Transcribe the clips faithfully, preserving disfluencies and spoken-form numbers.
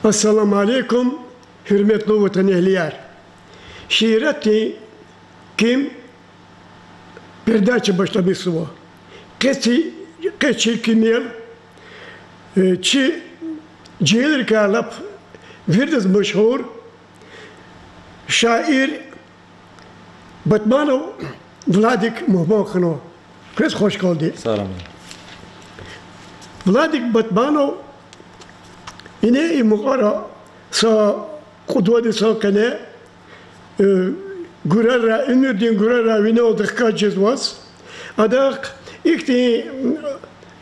Ассаламу алейкум, гьуьрметлу ватанэгьлияр! Шииратдин ким передача башламишзава. Къе чи, къе чи кимел, э, чи жегьилрикай лап виридаз машгьур шаир Батманов Владик мугьман хьанва. Квез хвашкалди. Владик Батманов ине и мукьвара са кьуд-вад йисан къене, э, гурарай, уьмуьрдин гурарай винелди хкаж жезваз, адахъ ихьтин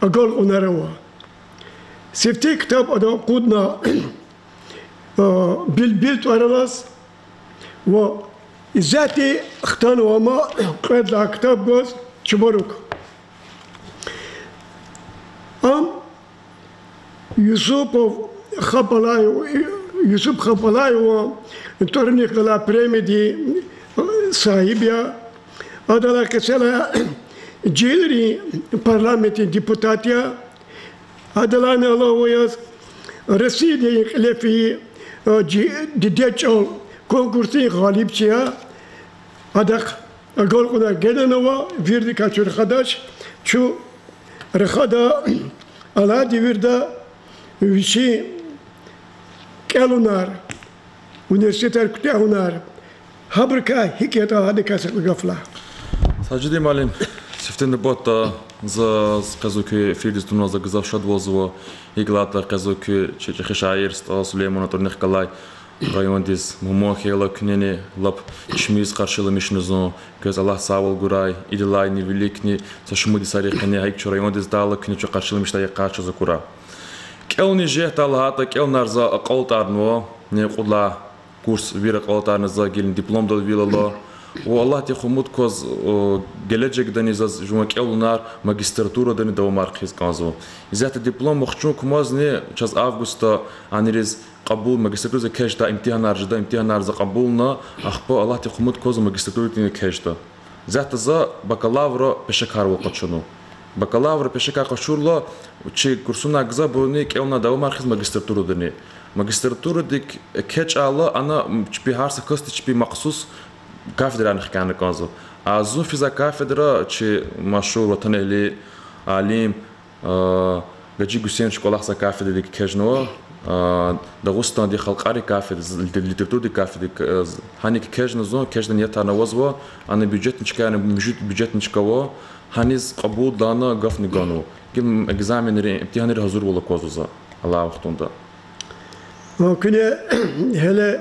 агалкьунар ава. Сифте ктаб ада акъудна, э, Билбил тӀвар алаз ва исятда хтанва ам кьвед лагьай ктаб гваз Чубарук. Ам Юсупов Хапалаев, Юсуп Хапалаеван тӀварунихъ галай премиядин сагьиб я. Адалай къецелай жегьилрин парламентдин депутат я. Адалайни алава яз Россиядин кьиле фейи, э, жи-, дидед чӀал конкурсдин гъалибчи я. Адахъ агалкьунар генани ава, виридакай чун рахадач, чун рахада алай девирда вичин кӀелунар, университетар куьтягьунар, гьабурукай гьикӀ ятӀа, гьадакай са кьве гаф лагь. Сажидин муаллим, сифте нубатда за, за къе зун куь эфирдиз тунвай за гзаф шадвалзава, гьикӀ лагьайтӀа къе зун куь чи чӀехи шаир СтӀал Сулейманан тӀварунихъ галай райондиз мугьман хьайила куьнени лап чимиз къаршиламишна зун, квез Аллагьди сагъвал гурай, идалайни виликни са шумуд йисарин къене гьа икӀ чун райондиз атайла куьне чун къаршиламишдай йикъар чаз акурай. КӀелунин жигьетдай лагьайтӀа, кӀелунар за акьалтӀарнава, ни кьуд лагьай курс вири акьалтӀарна за гила дипломдал вил ала. Ва Аллагьдихъ умуд кваз, э, гележегдани заз жуван кӀелунар магистратурадани давамар хъийиз кӀанзава. Исятда диплом вахчун кумазни чаз августда анириз кьабул, магистратурадиз экечӀдай имтигьанар жеда, имтигьанар за кьабулна, ахпа Аллагьдихъ умуд кваз магистратурадин экечӀда. Исятда за бакалавра пешекарвал къачунва. Бакалавра пешекар къачурла, чи курсунай гзафбуруни кӀелунар давамар хъийизва магистратурадани. Магистратурадик экечӀайла, ана, м, чпи гьар са касди чпи махсус кафедрайрани хкяна кӀанзава. А зун физвай кафедра чи машгьур ватанэгьли, алим, а, Гьажи Гуьсейнович кӀвалахзавай кафедрадик экечӀнава, а, Дагъустандин халкьарин кафедра, литер-, литературадин кафедрадик, а, гьаник экечӀна зун, экечӀдай ниятарни авазва, ана бюджетни чкаяр, муьжуьд бюджетни чкава, гьаниз кьабулдалайни гафни ганва. Гила экзаменри, имтигьанри гьазурвал аквазва за алай вахтунда. А, куьне гьеле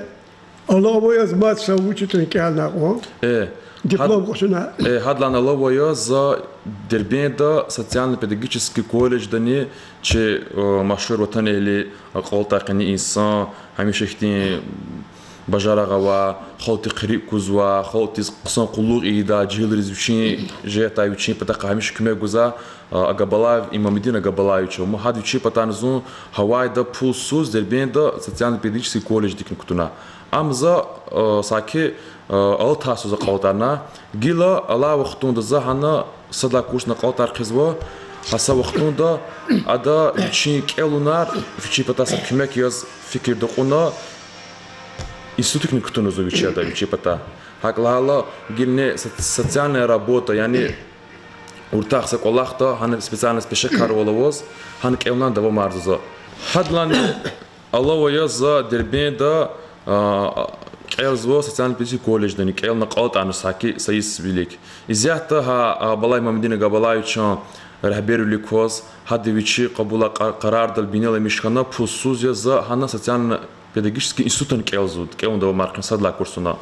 алава яз мад са вуч ятӀани кӀелна кьван? Э, диплом къачуна. Э, гьадалайни алава яз за Дербентда социально-педагогический колледждани чи, э, машгьур ватанэгьли, акьалтӀай къенин инсан, гьамиша ихьтин бажарагъ авай, халкьдихъ рикӀ кузвай, халкьдиз хъсан къуллугъ ийидай, жегьилриз вичин жигьетдай вичин патахъай гьамиша куьмек гузвай, а, Агабалаев Имамудин Агабалаевич ава. Гьада вичин патай зун Гьавайда пулсуз Дербентда социально-педагогический колледждикни кутуна. Ам за, а, саки, а, алатай йисуз акьалтӀарна. Гила алай вахтунда за гьана сад лагьай курсни акьалтӀар хъийизва, гьа са вахтунда ада вичин кӀелунар вичин патай са куьмек яз фикирда кьуна, институтдикни кутуна зун вичи ада, вичин патай. ГьакӀ лагьайла, гила ни со-, социальная работа, яни уртах са кӀвалахда, гьана специальность пешекарвал аваз, гьана кӀелунар давамарзава за. Гьадалайни алава яз за Дербентда, а, кӀелзава социально-педагогический колледждани, кӀелна акьалтӀарна саки са йис вилик. Исятда гьа, а, Агабалаев Имамудин Агабалаевичан регьбервилик кваз, гьада вичи кьабулай къа-, къарардал бинеламиш хьана, пулсуз яз за гьана социально-педагогический институтдани кӀелзава, кӀелун давамар хъийин сад лагьай курсуна.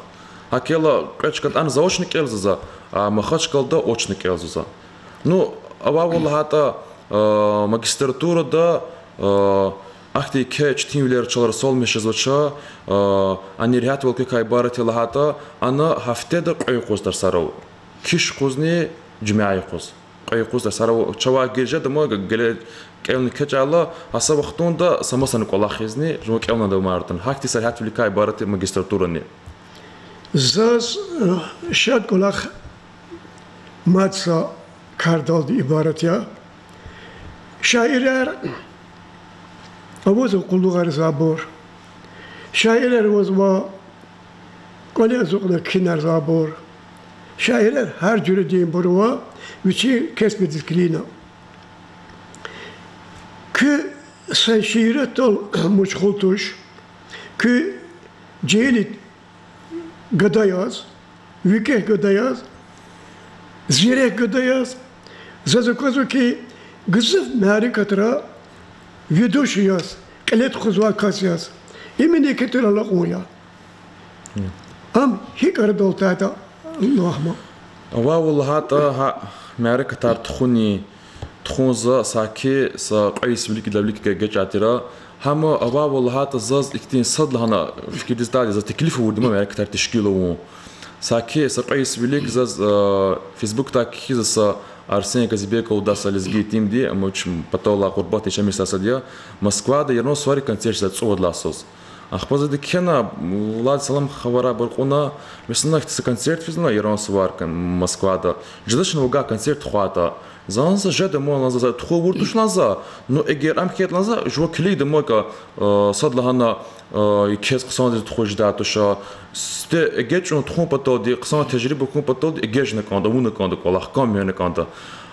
ГьакӀ хьайила кьве чкадани заочно кӀелзава за, а Махачкъалада очно кӀелзава за. Ну, авайвал лагьайтӀа, а, магистратурада, а, ахьтин еке четинвилер чалай расалмиш жезвач, а, ани регьятвал квекай ибарат я лагьайтӀа, ана гьафтеда кьве юкъуз тарсар ава. Киш юкъузни, жуьмя юкъуз. Кьве юкъуз тарсар ава, чавай гьа гьар жуьреда ма г-, геле кӀелни экечӀайла, гьа са вахтунда са масанни кӀвалахзавайни жуван кӀелунар давамардани. Гьахьтин са регьятвиликай ибарат я магистратурани. Заз, э, шад кӀвалах мад са кардалди ибарат я. Шаирар авазва къуллугъарзавайбур. Шаирар авазва кӀвале ацукьна кхьинарзавайбур. Шаирар гьар жуьрединбур ава, вичин кесбдиз килигна. Куьн са шииратдал машгъул туш, куьн жегьил гада яз, викӀегь гада яз, зирек гада яз, заз аквазва хьи, гзаф мярекатра ведущий яз, кьиле тухузвай кас яз. Имни еке тир алакьун я. Ам гьикӀ арадал атайди лагь ман. Вавай лагьайтӀа, гьа мярекатар тухуни, тухун за саки са кьве йис вилик, идалай вилик эгечӀайтӀа тир. Гьам вавай лагьайтӀа, заз ихьтин сад лагьана фикирдиз атайди, заз теклиф авурди я ман мярекатар тешкил авун. Саки са кьве йис вилик заз, э, Фейсбукдай кхьизва са Арсен Казибековадай са лезги итимди, ам вич паталай гъурбатда яшамиш жезвай сад я, Москвада Яран суварин концерт жезвайди цӀувад лагьай йисуз. Ахпа за ада кхьена, лад салам хабарар кьуна, месела, ихьтин са концерт физва Яран суварин кон-, Москвада. Жедачни вавай концерт тухвайтӀа. За лагьана, жеда ман лагьана, за тухуз авур туш лагьана за, ну эгер ам хьайитӀа лагьана за, жува килигда ман икӀ, э, сад лагьана, э, квез хъсандиз тухуз жедай туш. Сифте эгечӀун тухун паталди, хъсан тежриба хьун паталди эгечӀна кӀанда, авуна кӀанда кӀвалах, кам муьгьна кӀанда.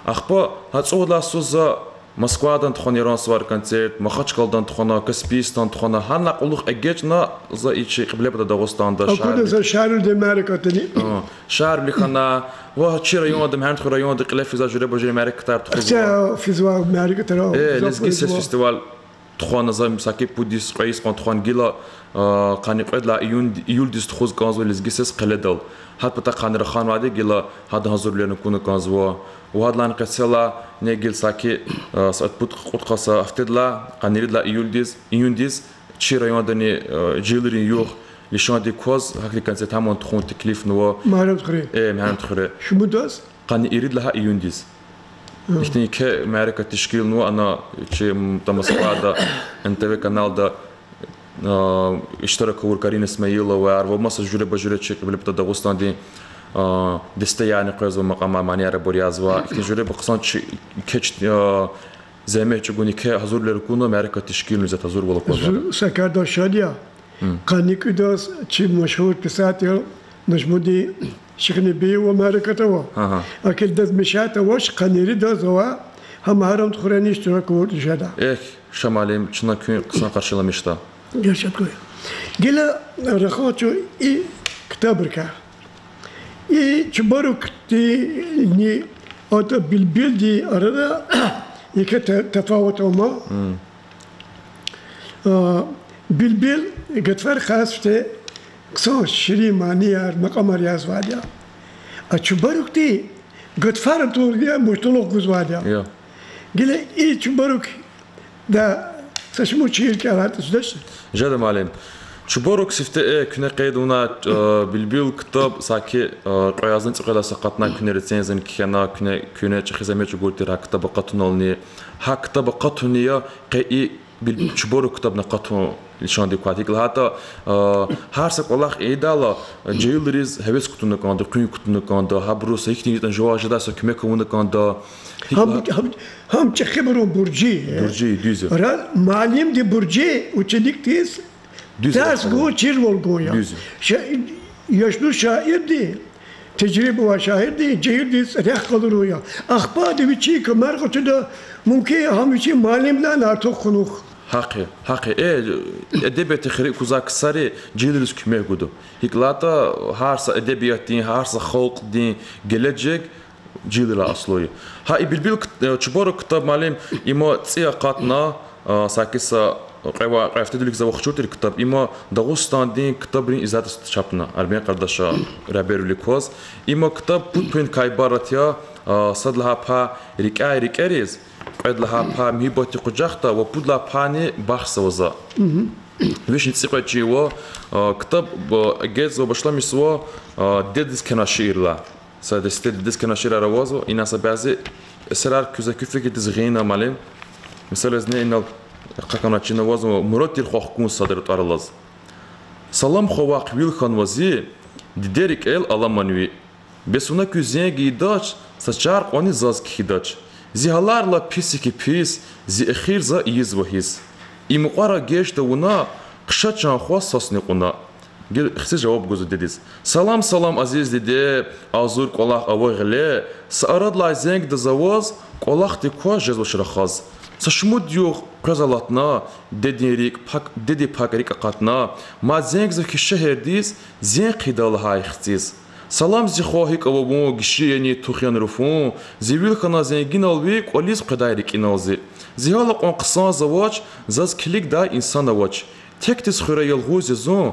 Ахпа гьа цӀувад лагьай йисуз за Москвадан тухвана Яран суварин концерт, Махачкъаладан тухвана, Каспийскдан тухвана, гьана кьулухъ эгечӀна за и чи кьиблепата Дагъустанда. Акуна шагьарвилихъ, за шагьарвилихъ мярекатни. А, шагьарвилихъ хьана, ва чи районда, Мегьарамдхуьруьн районда кьиле физвай жуьреба-жуьре мярекатар тухузва. Ахцегьвал физвай мярекатар, э, Лезги сес фестиваль тухвана за, саки пуд йис, кьве йис кьван тухвана гила, а, къанни кьвед лагьай июн-, июлдиз тухуз кӀанзава Лезги сес къеледал. Гьа пата къанни раханвайди гила гьадан гьазурвилерни акуна кӀанзава. Ва гьадалайни къецелай, ни гила саки, а, са пуд-кьудкъад са гьафтедилай, къанни ирид лагьай июлдиз, июндиз, чи райондани, а, жегьилрин югъ лишандик кваз, гьахьтин концерт гьамни тухун теклифнава. Мегьарамдхуьре? Э, Мегьарамдхуьре. Шумудаз? Къанни ирид лагьай июндиз. Ихьтин еке мярекат тешкилнава, ана чи, м, та Москвада, Н Т В каналда, а, иштирак авур Карина Исмаиловаяр ва маса жуьреба-жуьре чи кьиблепата Дагъустандин, а, дестеярни къвезва, макьамар, манияр абур язва. Ихьтин жуьреба хъсан чи, еке чи, а, зегьмет чӀугуна, еке гьазурвилер акуна, мярекат тешкилнава, исятда гьазурвал аквазва. Зун са кардал шад я. Къанни кӀуьдаз чи машгьур писатель Нажмудин Шихнебиеван мярекат ава. Агьа. Акилдаз мешат авач, къанни иридаз ава, гьам Мегьарамдхуьрени иштирак авурди жеда. Эхь, ша муаллим, чна куьн хъсан къаршиламишда. Яшад хьуй. Гила рахаз чун и ктабрикай. И Чубарукдинни ада Билбилдин арада еке та-, тафават ама. А, Билбил гатфарихъай сифте хъсан ширин манияр, макьамар язавайди я. А Чубарукди гатфар атурди я, муштулух гузвайди я. Гила и Чубарукда са шумуд шиир кӀелайтӀа жедач? Жеда, муаллим. Чубарук сифте, э, куьне къейд авуна, э, Билбил ктаб саки, э, кьве язни цӀикьвед лагьай йисуз акъатна, куьне рецензияни кхьена, куьне, куьне чӀехи зегьмет чӀугур тир гьа ктаб акъатунал. Гьа ктаб акъатунни я къе и Бил-, Чубарук ктабни акъатун лишандик квайди я. ГьакӀ лагьайтӀа, э, гьар са кӀвалах ийидайла, э, жегьилриз гьевес кутуна кӀанда, къуьн кутуна кӀанда, гьабуруз са ихьтин ятӀани жаваб жедай са куьмек авуна кӀанда. Гьам, гьам, гьам чӀехибурун буржи я. Буржи, дуьз я. Ра-, муаллимдин буржи ученикдиз дарс гун, чирвал гун я. Дуьз я. Ша-, яшлу шаирди, тежриба авай шаирди жегьилдиз рехъ къалурун я. Ахпа ада вичин камар къачуда, мумкин, гьам вичин муаллимдилайни артух хьунухь. Гьахъ я, гьахъ я. Э, эдебиятдихъ рикӀ кузвай ксари жегьилриз куьмек гуда. ГьакӀ лагьайтӀа, гьар са эдебиятдин, гьар са халкьдин гележег жегьилрилай аслу я. Гьа и Билбил кт-, э, Чубарук ктаб, муаллим, има цӀи акъатна, а, саки са кьве ва-, кьве гьафтедин вилик за вахчур тир ктаб, има Дагъустандин ктабрин издательствода чапна, Арбен Къардашан регьбервилик кваз. Има ктаб пуд паюникай ибарат я, а, сад лагьай пай рикӀяй рикӀериз, кьвед лагьай пай муьгьуьббатдин къужахда ва пуд лагьай пайни бахшзава за. Вишни цӀикьвед чин ава, а, ктаб, а, эгечӀзава, башламишзава, а, дидедиз кхьенвай шииррилай. Са десте дидедиз кхьенвай шиирар авазва, ина са бязи эсерар куьз за куь фикирдиз гъина, муаллим. Месела, зни инал хъхьана чна авазва, Мурад тир хвахкун садра тӀвар алаз. Салам хва вахъ вил хьанва зи, Диде рикӀел аламан ви. Бес вуна куь зенг ийидач, са чар кьванни заз кхьидач. Зи гьаларилай пис я хьи пис, зи эхир за ийизва гьисс. И мукьвара гежда вуна, хъша чан хва свасни кьуна. Гила хци жаваб гузва дидедиз. Салам, салам, азиз диде, агъзур кӀвалах ава гъиле, са арадилай зенгда за ваз, кӀвалахдик кваз жезвач рахаз. Са шумуд югъ къвез алатна, дидедин рикӀ пак, дидедин пак рикӀ акъатна, мад зенгзава хьи шегьердиз, зенг хъийида лагьай хциз. Салам, зи хва, гьикӀ ава вун, гиши яни, тух яни руфун, зи вил хьана зенгинал ви, кӀвализ къведай рикӀинал зи. Зи гьал акьван хъсанзавач, заз килигдай инсан авач. Текдиз хуьре ялгъуз я зун,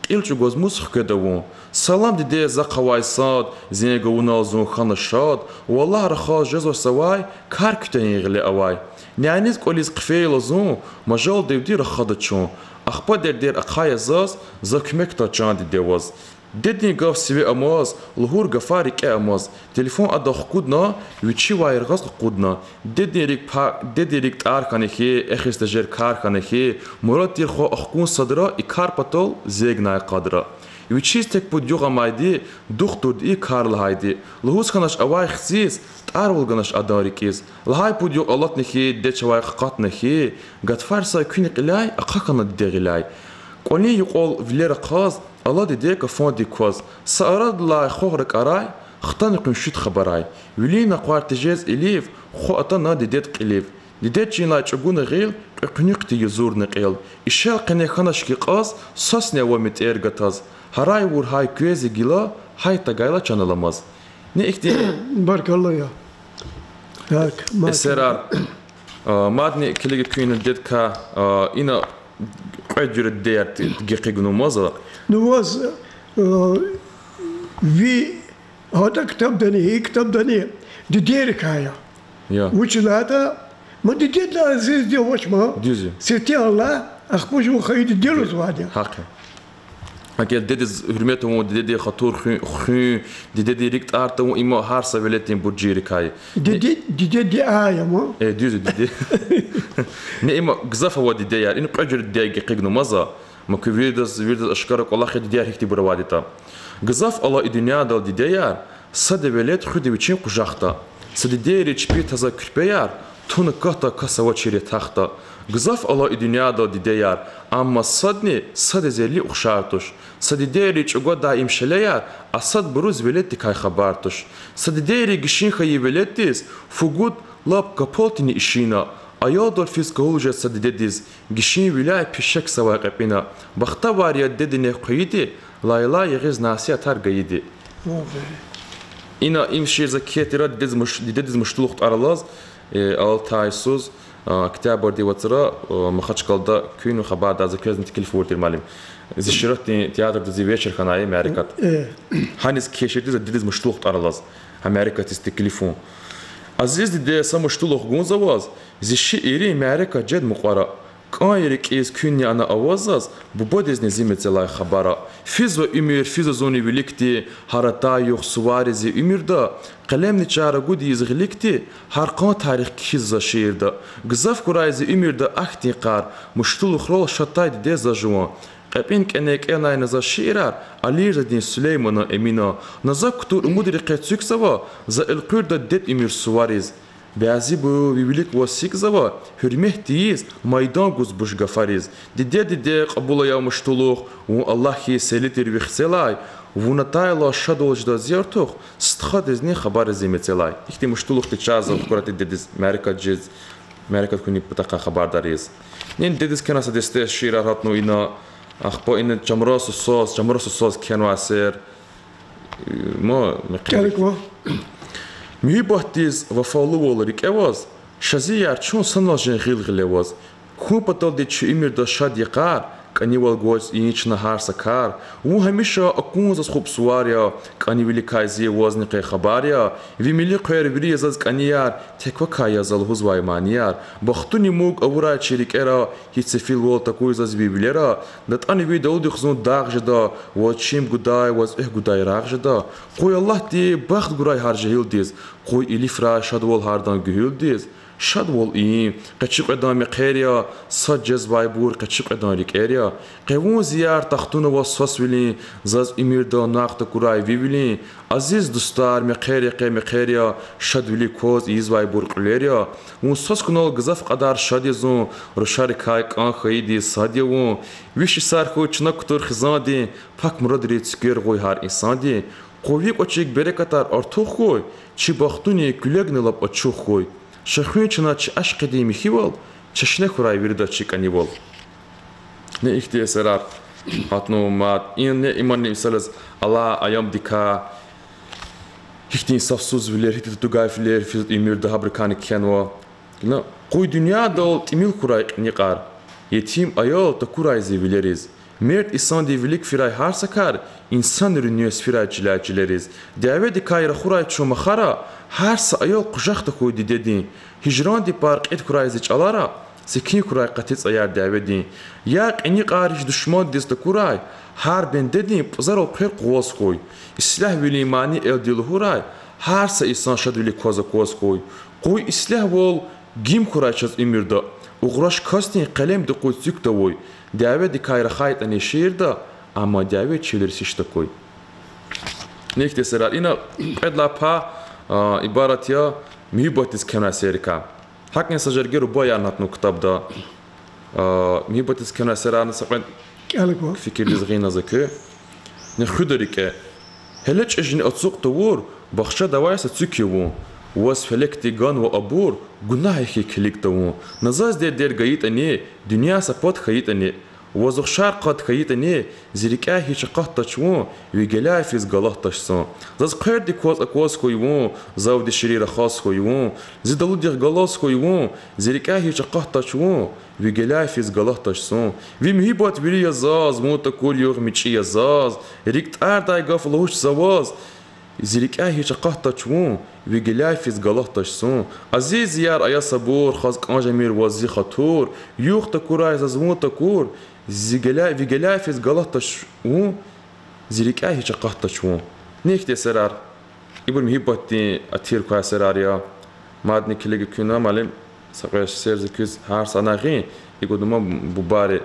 кьил чӀугваз мус хкведа вун. Салам, диде, захъ авай сад, зенг авунал зун хьана шад, валлагь, рахаз жезвач завай, кар куьтягьин гъиле авай. Няниз кӀвализ хъфейла зун, мажалдивди рахада чун. Ахпа дердер ахъая заз, за куьмекда, чан диде, ваз. Дидедин гаф сиве амаз, лугьур гафар рикӀе амаз. Телефон ада хкудна, вичивай яргъаз къакъудна. Дидедин рикӀ па-, дидедин рикӀ тӀар хьана хьи, эхиз тежер кар хьана хьи, мурад тир хва ахкун садра и кар патал зегнай къадра. Вичиз тек-пуд югъ амайди, духтурди и кар лагьайди. Лугьуз хьанач авай хциз, тӀарвал ганач адан рикӀиз. Лагьай пуд югъ алатна хьи, диде чавай къакъатна хьи, гатфар сай куьн кьиляй, ахъа хьана диде гъиляй. КӀвалин юкьвал вилер ахъаз, ала диде кафандик кваз, са арадилай хва ракӀарай, хтана къуншид хабарай. Вилин накъвар тежез илив, хва атана дидед кьилив. Диде чинлай чӀугуна гъил, кьве къуьнуьхди юзурна кьел. Ишел къене хьанач хьи кьаз, свасни ава метӀер гатаз. Гьарай-вургьай квез я гила, гьай тагайла чан аламаз. Ни ихьтин Баркалла я. Так, ма- эсерар, а, мадни килига куьн дидедикай, а, ина кьве жуьре дидеяр гекъигнава за. Ну, ваз, э, ви гьатӀа ктабдани, и ктабдани дидейрикай я. Я. Вучиз лагьайтӀа, ма дидедилай азизди авач ма. Дуьз я. Сифте Аллагь, ахпа жув хайи диде лугьузвайди я. Гьахъ я. Гьакӏ дидедиз гьуьрмет авун, дидедин хатур хуьн, хуьн, дидедин рикӏ тӏар тавун, им гьар са веледдин буржийрикай я. Диде, диде, диде ая ма. Э, дуьз я, диде. Не, им гзаф ава дидеяр, ина кьве жуьре дидеяр гекъигнава за. Ма куь виридаз, виридаз ашкара кӏвалах я дидеяр гьихьтинбур авайди ятӏа. Гзаф ала и дуьньядал дидеяр, сада велед хуьда вичин къужахда. Са дидейри чпи таза куьрпеяр, туна катда кас авачир ятахда. Гзаф ала и дуьньядал дидеяр, амма садни сад эзерли ухшар туш. Са дидейри чӏугвадай им шелеяр, а садбуруз веледдикай хабар туш. Са дидейри гишин хьайи веледдиз фу гуд лап капалтни ишина. Аялдал физ кагьул жез са дидедиз, гишинвиляй пешекзавай кьепӏина. Бахтавар я дидединихъ хвейиди, лайлай ягъиз насигьатар гайиди. Ина им шиир за кхьей тир дидедиз муш-, дидедиз муштулух тӏвар алаз, э, алтай йисуз, а, октябрдин вацра, а, Махачкъалада куьн хабардар за квезни теклиф авур тир, малим. Зи шииратдин театрда зи вечер хьанай мярекат. Гьаниз кхьей шиирдиз дидедиз муштулух тӏвар алаз. Гьа мярекатдиз теклифун. Азиз диде, са муштулух гун за ваз, зи шииррин мярекат жед мукьвара. Кӏан я рикӏиз куьнни ана аваз заз, бубадизни зи мецелай хабара. Физва уьмуьр, физва зунни виликди, гьар атай югъ сувариз зи уьмуьрда, къелемни чар агуд ийиз гъиликди, гьар кьван тарих кхьиз за шиирда. Гзаф хьурай зи уьмуьрда ахьтин йикъар, муштулухрал шад тай диде за жуван. Кьепӏин кӏане кӏелнай на за шиирар Алирзадин, Сулейманан, Эминан. На за кутур умудрихъ цуькзава, за элкъуьрда дидед уьмуьр сувариз. Бязибуру ви вилик ваз сикӏзава, гьуьрмет тийиз, майдан гуз буш гафариз. Диде, диде, кьабул ая муштулух, вун Аллагьдиз сели тир ви хцелай, вун атайла шадвал жеда зи артух, стхадизни хабар ая зи мецелай. Ихьтин муштулухди чаз за хкурай дидедиз мярекат жез, мярекат хьунин патахъай хабардар ийиз. Нин дидедиз кхьенвай са десте шиирар гьатна ина, ахпа ина Чамра сусаз, Чамра сусаз кхьенвай эсер. Ма, мехъерик. Муьгьуьббатдиз вафалувал рикӏе ваз, шазияр чун санал жен гъил-гъиле ваз. Хьун паталди чи уьмуьрда шад йикъар, кӏанивал гваз ийин чна гьар са кар. Вун гьамиша акун заз хупӏ сувар я, кӏанивиликай зи вазни къе хабар я. Ви мили хъвер вири я заз кӏанияр, тек вакай я за лугьузвай манияр. Бахтуни муг авурай чи рикӏера, гьич сефилвал такуй заз ви вилера. Датӏана ви далудихъ зун дагъ жеда, ваз чим гудай, ваз экв гудай рагъ жеда. Къуй Аллагьди бахт гурай гьар жегьилдиз, къуй илифрай шадвал гьардан гуьгьуьлдиз. Шадвал ийин къе чи кьведан мехъер я, сад жезвайбур къе чи кьведан рикӀер я. Къе вун, зи яр, тахтунаваз свасвилин, заз уьмуьрда накъ такурай ви вилин. Азиз дустар, мехъер я къе, мехъер я, шадвилик кваз ийизвайбур кьуьлер я. Вун свас хьунал гзаф кьадар шад я зун, рушарикай кӀан хьайиди сад я вун. Виш йисар хьуй чна кутур хизандин, пак мурадри цуьквер гъуй гьар инсандин. Къуй ви кӀвачик берекатар артух хьуй, чи бахтунин куьлегни лап ачух хьуй. Ша хуьн чна чи ашкъидин михьивал, чешне хьурай вирида чи кӀанивал. Не ихьтин эсерар гьатнава мад. И не иман мисал яз алай аямдикай гьихьтин сафсузвилер, гьихьтин татугайвилер физватӀа уьмуьрда, гьабурукайни кхьенва. Къуй дуьньядал тӀимил хьурай кьиникьар, етим аял такурай зи вилериз. Мерд инсандин вилик фирай гьар са кар, инсанрин нез фирай чиляй чилериз. Дяведикай рахурай чун махара, гьар са аял къужах тахьуй дидедин. Гьижранди пар кьит хьурай зи чӀалара, секин хьурай къати цӀаяр дяведин. Я кьиникьар, гьич душмандиз такурай, гьар бендедин пӀузарал хъвер къугъваз хьуй. Ислягьвилин мани элди лугьурай, гьар са инсан шадвилик кваз акваз хьуй. Къуй ислягьвал гим хьурай чаз уьмуьрда, угъраш касдин къелемди къуй цуьк тавуй. Дяведикай рахайтӀани шиирда, амма дяве чилриз гьич такуй. Нихьтин эсерар ина кьвед лагьай пай, а, ибарат я муьгьуьббатдиз кхьенвай эсеррикай. ГьакӀни са жерге рубаиярни гьатнава ктабда. А, муьгьуьббатдиз кхьенвай эсерарни са кьвед фикирдиз гъинна за куь. Ни хуьда рикӀе. Гьеле чӀижни ацукь тавур, бахчадавай са цуьк я вун. Ваз фелекди ганва абур, гунагь я хьи килиг тавун. На заз дердер гайитӀани, дуьнья са пад хьайитӀани, ваз ухшар къад хьайитӀани, зи рикӀяй гьич акъатдач вун, ви геляй физ галатдач зун. Заз хъвердик кваз акваз хьуй вун, завди ширин рахаз хьуй вун, зи далудихъ галаз хьуй вун, зи рикӀяй гьич акъатдач вун, ви геляй физ галатдач зун. Ви муьгьуьббат вири я заз, вун такур югъ мичӀи я заз, рикӀ тӀардай гаф лугьуч за ваз, зи рикӀяй гьич акъатдач вун, ви геляй физ галатдач зун. Азиз яр, ая сабур, хаз кӀан жемир ваз зи хатур, югъ такурай заз вун такур, зи геляй, ви геляй физ галатдач вун, зи рикӀяй гьич акъатдач вун. Нихьтин эсерар. Ибур муьгьуьббатдин атир квай эсерар я. Мадни килига куьна, малим, са кьве эсер за куьз гьар са ана гъин, икӀ дума бубайри,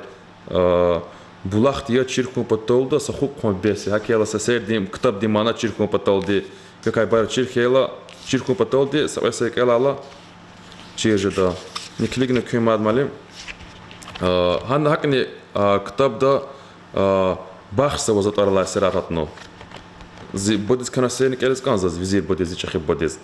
а, булахди яд чир хьун паталда са хупӀ хъван бес я. ГьакӀ хьайила са эсердин, ктабдин мана чир хьун паталди, какай бар чир хьайила, чир хьун паталди са кьве эсер кӀелайла чир жеда. Ни килигна куьн мад, малим. А, гьана гьакӀни, а, ктабда, а, бахшзава затӀар алай эсерар гьатнава. Зи бубадиз кхьенвай эсерни кӀелиз кӀанзава, визир бубадиз, зи чӀехи бубадиз.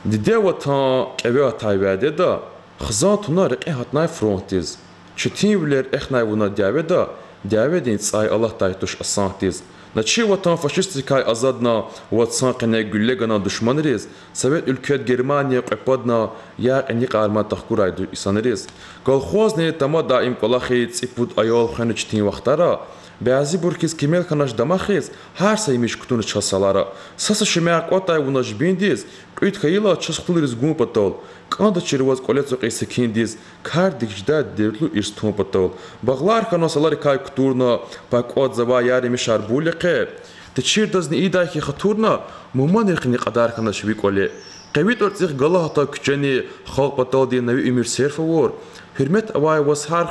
Диде ватан кӀеве атай вядеда, хизан туна рекье гьатнай фронтдиз. Четинвилер эхнай вуна дяведа, дяведин цӀай алатдай туш асантдиз. На чи ватан фашистрикай азадна, вацан къене гуьлле гана душманриз, Совет уьлквед Германия кьве падна, я кьиникьар мад тахкурай ду-, инсанриз. Колхозни тама даим кӀвалахиз, цӀипуд аял хвена четин вахтара, бязибур хьиз кимел хьанач дамахиз, гьар са имиш кутунач чаз салара. Са-са шуьмягъ кӀватӀдай вуна жибиндиз, кьуьд хьайила чаз хтулриз гун патал, кӀандачир ваз кӀвале цӀукьиз секиндиз, кардик жедай дертлу ирс тун патал. Багълар хьана саларикай кутурна, пак кӀватӀзавай яр-емишар бул я къе. Течирдазни ийидай хьи хатурна, муманрихъни кьадар хьанач ви кӀвале. Къе ви тӀварцӀихъ гала гьатта куьчени, халкь паталди на ви уьмуьр серф авур. Гьуьрмет авай ваз гьар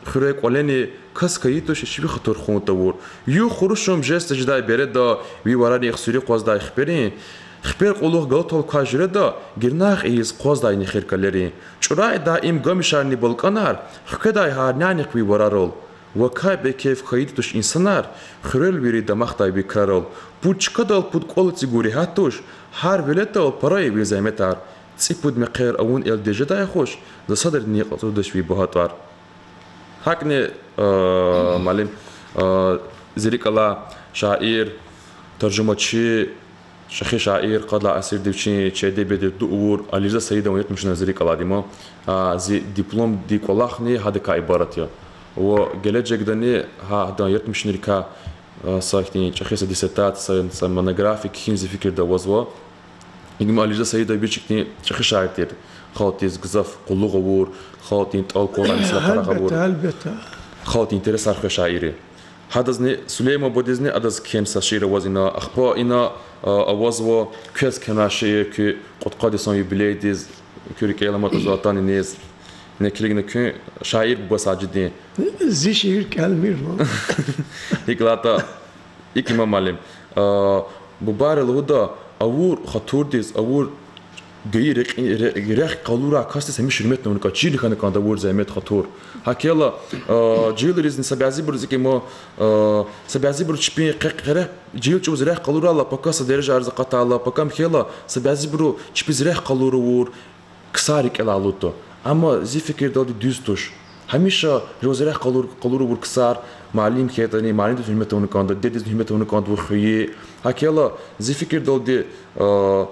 хуьре кӀвалени, кас хьайи туш гьич ви хатур хун тавур. Югъ хурушум жез тежедай береда, ви варарихъ суьруь акъваздай хиперин. Хипер кьулухъ галатал квай жуьреда, гирнагъ ийиз акъваздай нехир калерин. ЧӀурай даим гамишарни балкӀанар, хкведай гьар нянихъ ви варарал. Вакай бейкеф хьайиди туш инсанар, хуьрел вири дамахдай ви крарал. Пуд чкадал пуд кӀвал эцигун регьят туш, гьар веледдал пара я ви зегьметар. ЦӀипуд мехъер авун элди жедай хуш, за садрани кьуцӀурдач ви багьа тӀвар. ГьакӀни, а, малим, а, зи рикӀ алай шаир, таржумачи, чӀехи шаир, къад лагьай асирда вичин чи эдебиятдин ду авур Алирза Саидован ертмишунар зи рикӀ алайди я. А, зи дипломдин кӀвалахни гьадакай ибарат я. Ва гележегдани гьа-, гьадан ертмишунрикай, а, са ихьтин чӀехи са диссертация, са монография кхьин зи фикирда авазва. Им Алирза Саидов вичикни чӀехи шаир тир. Халкьдиз гзаф къуллугъ авур, халкьдин тӀал кӀвалай месэла къарагъ авур, халкьдин интересар хвей шаир я. Гьадазни, Сулейман бубадизни адаз кхьена са шиир аваз ина, ахпа ина, а, авазва квез кхьенвай шиир куь кьудкъад йисан юбилейдиз, Куь рикӀел аматӀа зун атана иниз. Ина килигна куьн, шаир Буба Сажидин. Зи шиир кӀелмир ма. ГьикӀ лагьайтӀа, икӀ, Иман муаллим, а, бубайри лугьуда, авур хатурдиз, авур гайи рехъ-, ре-, рехъ къалурай касдиз гьамиша гьуьрметна авуна кӀанда, чирна хьана кӀанда авур зегьмет, хатур. ГьакӀ хьайила, а, жегьилризни са бязибуруз икӀ ма, а, са бязибуру чпин къе-, къе-, рехъ, жегьил чӀавуз рехъ къалурайла, пака са дережайриз акъатайла, пака ам хьайила, са бязибуру чпиз рехъ къалур авур, ксар рикӀелай алудда. Амма зи фикирдалди дуьз туш. Гьамиша жуваз рехъ къалур, къалур авур ксар, муаллим хьайитӀани, муаллимдиз гьуьрмет авуна кӀанда, дидедиз гьуьрмет авуна кӀанда вун хвейи. ГьакӀ хьайила, зи фикирдалди, а,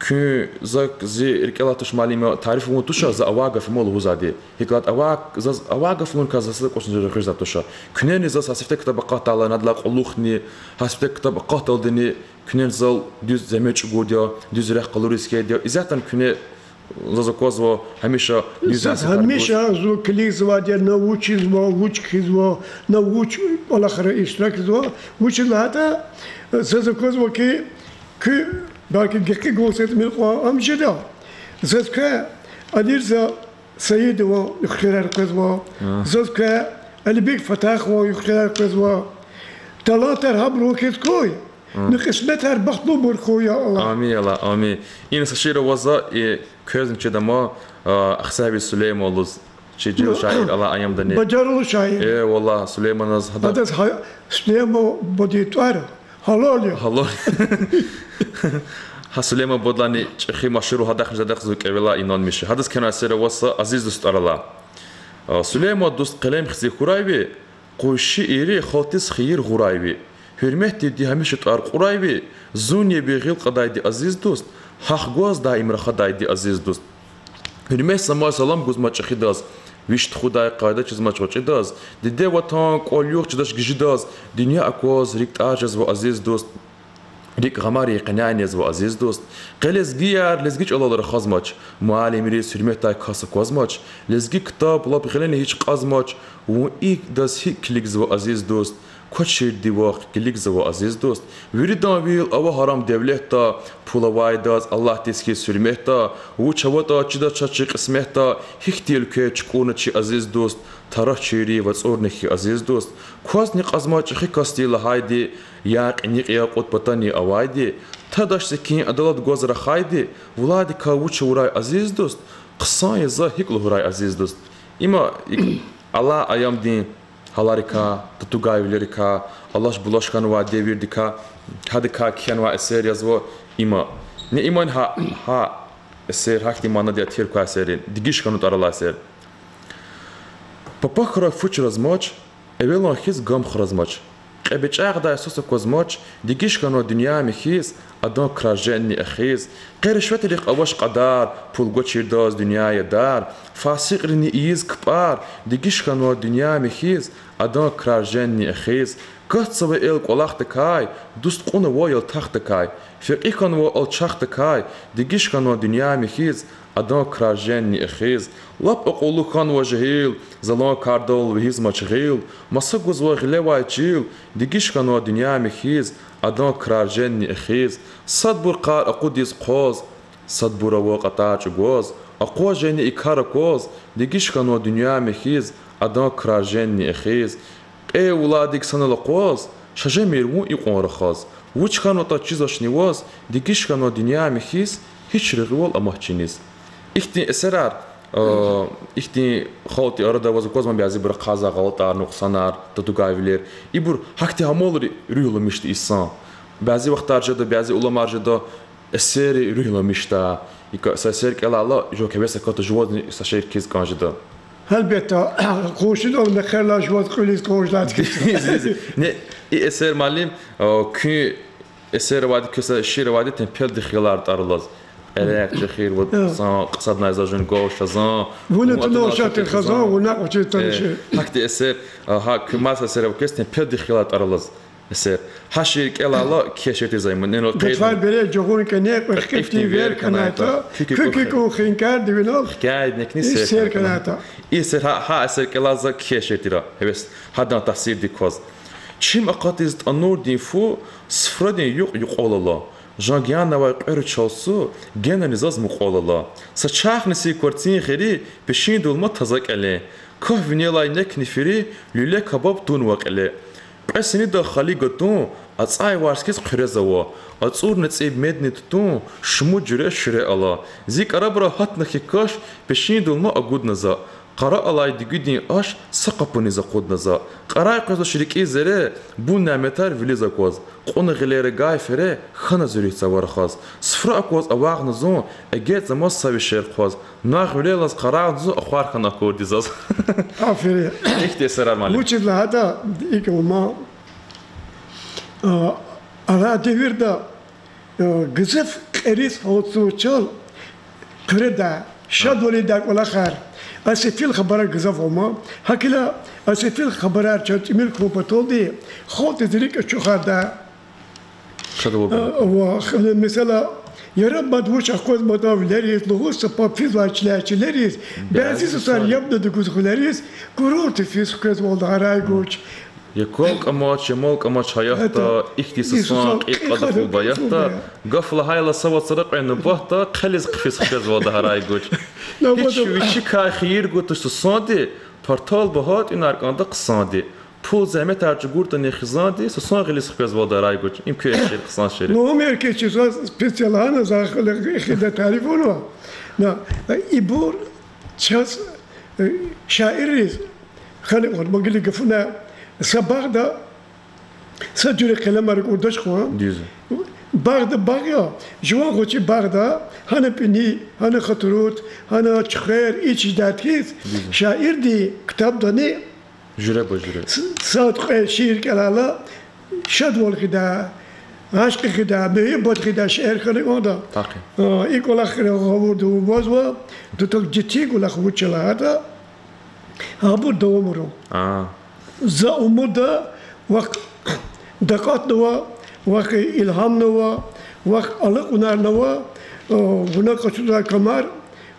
куьн, за, зи рикӀелай туш, муаллим, тариф авун туш, за авай гаф ма лугьузвайди. ГьикӀ лагьайтӀа авай, заз авай гаф лугьуникай заз са кӀвачни регъуьзвай туш. Куьнени заз гьа сифте ктаб акъатдайла, надалай кьулухъни, гьа сифте ктаб акъатдалдини, куьнени зал дуьз зегьмет чӀугурди я, дуьз рехъ къалуриз хьайиди я. Исятда куьне заз аквазва гьамиша дуьз насигьат гуз. Гьамиша зун килигзавайди я, на вуч ийизва, вуч кхьизва, на вуч кӀвалахра иштиракзава, вучиз лагьайтӀа заз аквазва хьи, куь, белки, гекъигун сетмир кьван ам жеда. Заз квай Алирза Саидован юкъуз хуьряй къвезва, заз квай Алибек Фатахован юкъуз хуьряй къвезва. Талантар гьабурун хьиз хьуй, ну, кьисметар бахтлубур хьуй, я Аллагь. Амин, я Аллагь, амин. Ина са шиир авазва, и квезни чида ма, а, Ахцегьви Сулейман лугьуз, чи жегьил шаир, алай аямдани. Бажарагълу шаир. Э, валлагь, Сулейманаз гьада. Адаз гьа-, Сулейман бадедин тӀвар гьалал я. Гьалал. Гьа Сулейман бадедилайни чӀехи машгьур, гьадахъни жедахъ зун кӀевелай инанмиш я. Гьадаз кхьенвай эсер авазва Азиз дуст тӀвар алай. А, Сулейман дуст, къелем хци хьурай ви, къуй шиирри халкьдиз хийир гъурай ви. Гьуьрметдивди гьамиша тӀвар кьурай ви, зунни ви гъил кьадайди, азиз дуст, гьахъ гваз даим рахадайди, азиз дуст. Гьуьрмет са май салам гузма чӀехидаз, виш тухудай къайда чизмач гъвечӀидаз, диде ватан, кӀвал-югъ чидач гижидаз, дуьнья акваз рикӀ тӀар жезва, азиз дуст. РикӀ гъамарин къеняй незва, азиз дуст. Къе лезгияр лезги чӀалал рахазмач, муаллимриз гьуьрметдай кас аквазмач, лезги ктаб лап гъилени гьич кьазмач, вун идаз гьикӀ килигзава, азиз дуст? Квачирди вахъ килигзава, азиз дуст. Виридан вил ава гьарам девлетда, пул авайдаз Аллагьдиз хьиз гьуьрметда, вуч аватӀа чидач чи кьисметда, гьихьтин уьлкве чукӀурна чи, азиз дуст, тарачирри вацӀурна хьи, азиз дуст. Квазни кьазмай чӀехи касди лагьайди, я кьиникь, я кьуд патани авайди, тадач секин адалат гваз рахайди, вуладикай вуч авурай, азиз дуст, хъсан я за гьикӀ лугьурай, азиз дуст. Има икӀ алай аямдин гьаларикай, татугай вилерикай, алаш-булаш хьанвай девирдикай, гьадакай кхьенвай эсер язва има. Не иман гьа, гьа эсер, гьахьтин манадин, этир квай эсерин, Дегиш хьанва тӀвар алай эсер. Папа хьрай фу чразмач, эвелан хьиз гам хразмач. Кьебечагъдай свас аквазмач, дегиш хьанва дуьнья михьиз, адан крар женни эхиз. Къе ришветрихъ авач кьадар, пул гвачирдаз дуьнья я дар. Фасикьрини ийиз кпӀар, дегиш хьанва дуьнья михьиз, адан крар женни эхиз. Катзава эл кӀвалахдикай, дуст кьунава ялтахдикай. Фекьи хьанва алчахдикай, дегиш хьанва дуьнья михьиз, адан крар женни эхиз. Лап акьуллу хьанва жегьил, залан кардал вегьизмач гъил. Маса гузва гъилевай чил, дегиш хьанва дуьнья михьиз, адан крар женни эхиз. Садбур къар акъудиз хъваз, садбур ава кьатӀай чӀугваз. Акъваз жени и кар акваз, дегиш хьанва дуьнья михьиз, адан крар женни эхиз. Кьве вуладик санал акъваз, ша жемир вун икьван рахаз. Вуч хьанватӀа чизвачни ваз, дегиш хьанва дуьнья михьиз, гьич регъуьвал амач чиниз. Ихьтин эсерар, а, ихьтин халкьдин арада аваз аквазма бязибуру ахъайзавай гъалатӀар, нукьсанар, татугай вилер. Ибур гьахьтин гьамалри руьгьламишда инсан. Бязи вахтар жеда, бязи уламар жеда, эсерри руьгьламишда. ИкӀ са эсер кӀелайла, жув гьевес аката, жувазни са шей кхьиз кӀан жеда. Гьелбетда, къуншидал мехъерилай жуваз кьуьлиз кӀан жедай. Не, и эсер, муаллим, а, куьн эсер авайди, куь са шиир авайди Темпелдин хиялар тӀвар алаз. Эрекь, чехир, вот, са къасаднай за жуьнгал шазан, вуна тунал шатир хазан, вуна кьвачиз тани ши. Гьахьтин эсер, а, гьа куьн маса эсер ава квез Темпелдин хиялар тӀвар алаз. Эсер. Гьа шиир кӀелайла, кхьей эсер тир за има. Гатфар бере жугъун кӀане, кьифтин вер кӀанайтӀа, куь кукӀун хинкӀарди винел хкяй некни сер кӀанайтӀа. И эсер, гьа, гьа эсер кӀелай за кхьей эсер тир, гьевес, гьадан таъсирдик кваз. Чим акъатиз тӀанурдин фу, суфрадин юкь юкьвал ала. Жан гьанавай кьве руш чалсу, генани заз мукьвал ала. Са чархни сив кварцин гъери, пешиндал ма таза кӀелен. Каф винелай некни фири, люле-кабаб тунва кьиле. Кьве синида хали гатун, ацӀай варз хьиз хъуьрезава. АцӀурни цӀиб медни тутун, шумуд жуьре шуьре ала. Зи кӀарабра гьатна хьи каш, пешиндал ма агудна за. Къара алай дуьгуьдин аш са къапуниз акъудна за. Кьарай къвезвач рикӀиз зере, бунни няметар вилиз акваз. Кьуна гъилера гай фере, хьана зи руьгь цава рахаз. Суфра акваз авагъна зун, эгечӀзамаз са вишер хъваз. Нагъвилелаз къарагъна зун, ахвар хьана акурди заз. Аферин. Ихьтин эсерар, муаллим. Вучиз лагьайтӀа, икӀ ама, а, алай девирда, а, гзаф кьериз гьалтзавай чал хъуьредай, шадвалидай кӀвалахар, а сефил хабарар гзаф ама. ГьакӀ хьайила, а сефил хабарар чаз тӀимил хьун паталди, халкьдиз рикӀ ачухардай. Шадвал. А, ва, х-, месела, яраб мад вуч акъвазматӀа вилериз, лугьуз са паб физвай чиляй чилериз, бязи сусар яб тагуз хвилериз, курорт физ хквезвалда гьарай гуч. Я квал кӀамач, я мал кӀамач гьаятда, ихьтин са сан кьил кьада фу баятда, гаф лагьайла са вацра кьве нубатда, хъелиз хъфиз хквезвалда гьарай гуч. Гьич вичикай хийир гуд туш сусанди, партал багьа тӀуьнар кӀанда хъсанди. Пул, зегьметар чӀугуртӀани хизанди, сусан гъилиз хквезвалда гьарай гуч. Им куь эсер, хъсан шиир. Ну, гьам эркечи заз специально за хиле хида тариф авунва. На, ибур чаз, э, шаирриз, хали гъурба гили гафуна, са багъда са жуьре къелемар кӀурдач хъван. Багъда багъ я, жуван гъвечӀи багъда, гьана пӀини, гьана хатурут, гьана чуьхвер, ичӀи жедайд хьиз, шаирди ктабдани Жуьреба-жуьре. С-, сад-кьве шиир кӀелайла, шадвал хъийида, ашкъи хъийида, муьгьуьббат хъийида шиир хьана кӀанда. А, и кӀвалахрин гъавурда ваз ва, дутак жеди кӀвалах вуч я лагьайтӀа, абур давамарун. За умуд ава, вахъ такьатни ава, вахъ илгьамни ава, вахъ алакьунарни ава, вуна къачудай камар,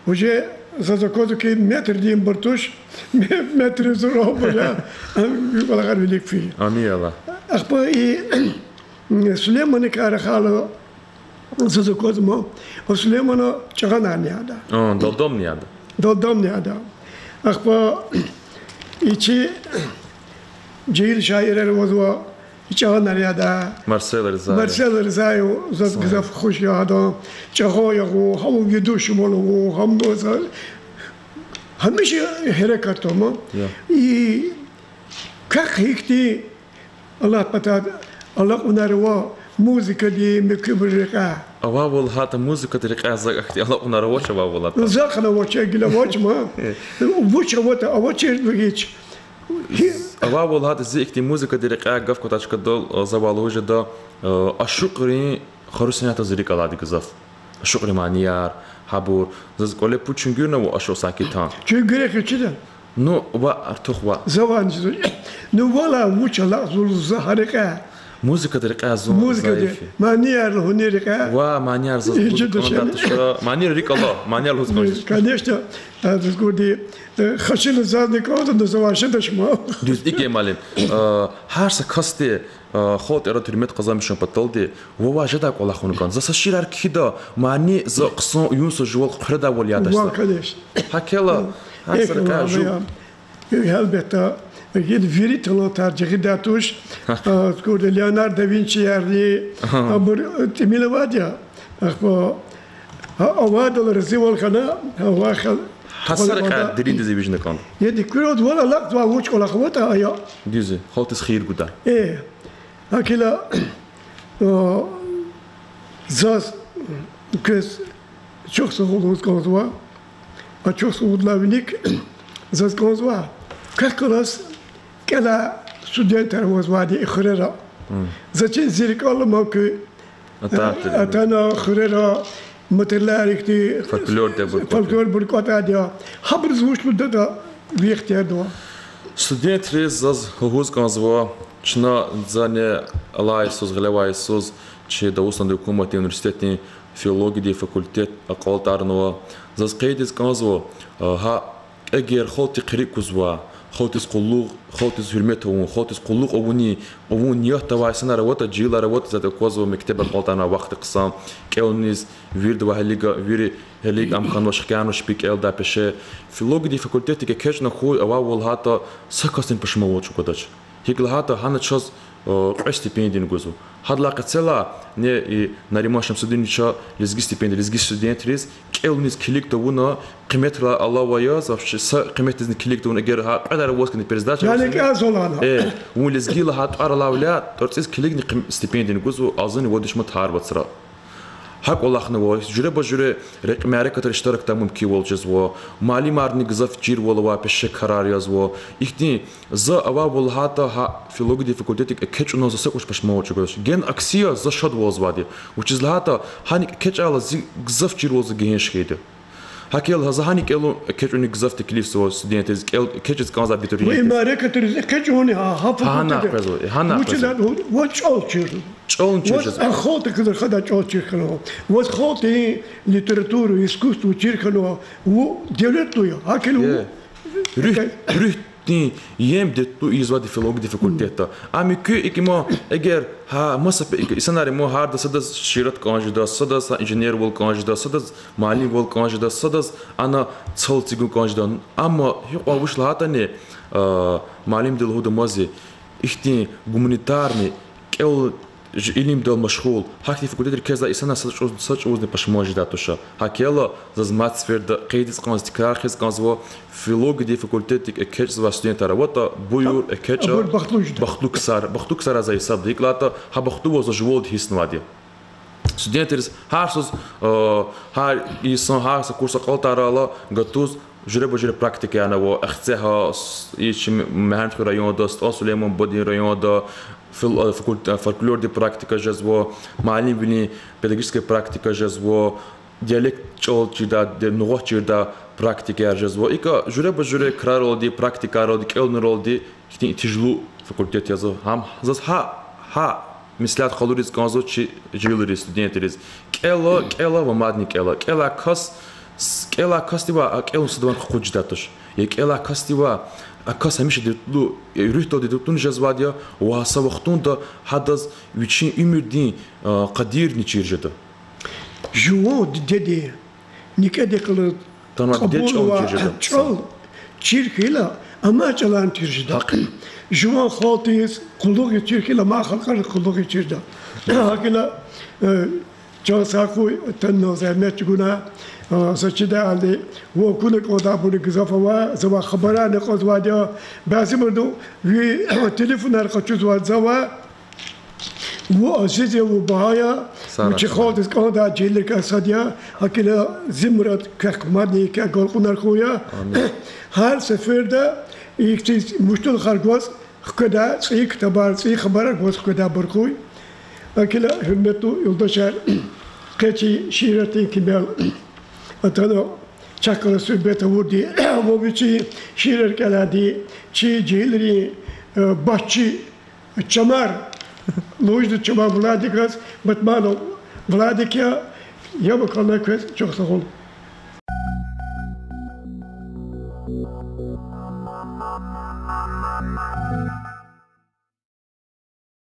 уже заз аквазва хьи, метрдинбур туш, ме-, метрдин зурабур я, ам кӀвалахар вилик фейи. Амин Аллагь. Ахпа и Сулейманакай рахайла, заз аквазма, а Сулеймана чӀагъанарни ада. Далдамни ада. Далдамни ада. Ахпа и чи жегьил шаирар авазва, чӀагъанар ада. Марсел Ризаев. Марсел Ризаев заз гзаф хуш я адан. ЧӀагъан ягъун, гьам ведущийвал авун, гьам за-, гьамиша гьерекатда ама. И квехъ гьихьтин Аллагь патал алакьунар ава музыкадин муькуьбурун рекьяй. Авайвал гьатта музыкадин рекьяй за ахьтин алакьунар авач, авайвал гьатта. Захъ авач, гила авач ман. Вуч аватӀа авачирзава гьич. Авайвал гьатта зи ихьтин музыкадин рекьяй гаф кватай чкадал, завай лугьуз жеда, ашукьрин хару сенятдиз рикӀ алайди гзаф. Ашукьрин манияр, гьабур. Заз кӀвале пуд чуьнгуьрнава ашукь саки тан. Чуьнгуьрехъ чида? Ну, ваъ, артух ваъ. Завай, ну, валай вуч алакьзава за гьа рекьяй. Музыкадин рекьяй зун зайиф я. Манияр лугьунин рекьяй. Ва манияр заз лугьуз кӀанда туш. Манияр рикӀ ала, манияр лугьуз кӀанда туш. Конечно, заз гуди, хашила зазни кӀанда, ну, завай шедач ман. Дуьз, икӀ я, муаллим. Гьар са касди халкьдин арада гьуьрмет къазанмишун паталди, вавай жедай кӀвалах авуна кӀанда. За са шиирар кхьида, мани за хъсан уюнса жувал хъуьредайвал ядач за. ГьакӀ хьайила, гьар са рекьяй жув. Гьелбетда, гьин вири талантар жагъидай туш, курди Леонардо да Винчиярни, абур тӀимил авайди я. Ахпа, гьа авайдал разивал хьана, гьа са рекьяй дириндиз эвичӀна кӀанда. Яни куьрелди вал алакьзавай вуч кӀвалах аватӀа ая. Дуьз я, халкьдиз хийир гудай. Э, гьакӀ хьайила, заз квез чухсагъул лугьуз кӀанзава, а чухсагъул вилик заз кӀанзава, квехъ галаз кӀелай студентар авазвайди и хуьрера. За чи зи рикӀел алама куь атана хуьрера материалар ихьтин, фольклорбур кӀватӀ-, фольклорбур кӀватӀайди я. Гьабуруз вуч лугьудатӀа ви ихтиярда ава. Студентриз заз лугьуз кӀанзава, чна, зани алай йисуз, гъилевай йисуз, чи Дагъустандин гьукуматдин университетдин филологиядин факультет акьалтӀарнава. Заз къейд ийиз кӀанзава, гьа эгер халкьдихъ рикӀ гузвай, Халкьдиз къуллугъ, халкьдиз гьуьрмет авун, халкьдиз къуллугъ авуни, авун ниятда авай инсанар аватӀа, жегьилар аватӀа, заз аквазва мектебра акьалтӀарнавай вахтдихъ хьиз, кӀелуниз, вирида ва гьелига, вири гьелиг ам хьанвач, хкянвач чпи кӀелдай пеше. Филологиядин факультетдик экечӀна хьуй, авайвал лагьайтӀа, са касни пашманвал чӀугвадач. ГьикӀ лагьайтӀа, гьана чаз, э, кьве стипендияни гузва. Гьадалай къецелай, не, и Нариман Шамсудиновича лезги стипендия, лезги студентриз кӀелуниз килиг тавуна, къиметрилай алава яз, вообще са къиметдизни килиг тавуна, эгер гьа кьведар аваз хьана пересдача, яни аваз хьана, кӀелзавална. Э, вун лезги лагьай тӀвар алайвиляй тӀварцӀиз килигни къим-, стипендияни гузва, азуни вад виш ман тагьар вацра. ГьакӀ кӀвалахнава, жуьреба-жуьре рекь-, мярекатра иштиракдай мумкинвал жезва, муаллимарни гзаф чирвал авай пеше крар язва. Ихьтин за авайвал лагьайтӀа, гьа филологиядин факультетдик экечӀна, за са кӀус пашманвал чӀугвадач. Гена акси я, за шадвалзавайди я. Вучиз лагьайтӀа, гьаник экечӀайла зи гзаф чирвал за гегьенш хьайиди я. ГьакӀ хьайила за гьаник кӀелун экечӀуни гзаф теклифзава студентриз, кӀел-, экечӀиз кӀанзавай абитуриентриз. Ва и мярекатриз экечӀуни гьа, гьа факультетда. Гьана къвезва, гьана къвезва. Вучиз лагьайтӀа вун, вун чӀал чир. ЧӀални чир жезва. Ваз а халкьдин кӀелун хада чӀал чир хьанва. Ваз халкьдин литература, искусство чир хьанва. Вун девлетлу я. ГьакӀ хьайила вун, э, руьгь-, руьгьдин ем девлетлу ийизвайди филологиядин факультетда. Ам муькуь икӀ ман, эгер гьа маса пе-, икӀ инсанар ама, гьарда садаз шиират кӀан жеда, садаз гьа инженервал кӀан жеда, садаз муаллимвал кӀан жеда, садаз ана цал цигун кӀан жеда. Амма гьикьван вуч лагьайтӀани, а, муаллимди лугьуда ман зи, ихьтин гуманитарный, кӀел-, ж-, илимдал машгъул, гьахьтин факультетрик квез алай инсанар са чӀавуз-, са чӀавузни пашман жедай туш. ГьакӀ хьайила, заз мад сеферда къейд ийиз кӀанзава, тикрар хъийиз кӀанзава, филологиядин факультетдик экечӀзавай студентар аватӀа, буюр, экечӀ. Абур бахтлу жеда. Бахтлу ксар, бахтлу ксар я за гьисабда. ИкӀ лагьайтӀа, гьа бахтлувал за жувалди гьиснавайди я. Студентриз гьар са, э, гьар йисан, гьар са курс акьалтӀарайла гатуз жуьреба-жуьре практикаяр ава, Ахцегьа, с-, и чи М-, Мегьарамдхуьруьн районда, СтӀал Сулейман бубадин районда, фил-, э, факульт-, э, фольклордин практика жезва, муаллимвилин педагогический практика жезва, диалект чӀал чирдай, де-, нугъат чирдай практикаяр жезва. ИкӀ жуьреба-жуьре краралди, практикайралди, кӀелунралди ихьтин итижлу факультет я за. Гьам, заз гьа, гьа меслят къалуриз кӀанзава чи жегьилриз, студентриз. КӀела, кӀела ва мадни кӀела. КӀелай кас, с-, кӀелай касдивай а кӀелун садавайни къакъуд жедай туш. Я кӀелай касдивай, а кас гьамиша девлетлу, э, руьгьдалди девлетлу жезвайди я, ва са вахтунда гьадаз вичин уьмуьрдин, э, къадирни чир жеда. Жуван дидедин некӀедихъ галаз кьабулнавай чӀал чир хьайила, амай чӀаларни чир жеда. Жуван халкьдиз къуллугъ чир хьайила, амай халкьариз къуллугъ чир жеда. ГьакӀ хьайила, э, чан сагъ хьуй, атана зегьмет чӀугуна, э, за чидайвал, вун акуна кӀандайбурни гзаф ава, завай хабарарни кьазвайди я, бязибуру ви телефонар къачузвайди я завай. Вун азиз я, вун багьа я, вун чи халкьдиз кӀандай жегьилрикай сад я, гьакӀ хьайила зи мурад квехъ мадни квехъ агалкьунар хьуй я. Гьар сеферда ихьтин муштулухар гваз хкведай, цӀийи ктабар, цӀийи хабарар гваз хкведайбур хьуй. ГьакӀ хьайила, гьуьрметлу юлдашар, къе чи шииратдин кимел атана, чахъ галаз суьгьбет авурди ва вичин шиирар кӀелайди, чи жегьилрин, э, башчи, чамар, лугьуз жеда чамар Владиказ, Батманов Владик я, яб акална квез, чухсагъ хьуй.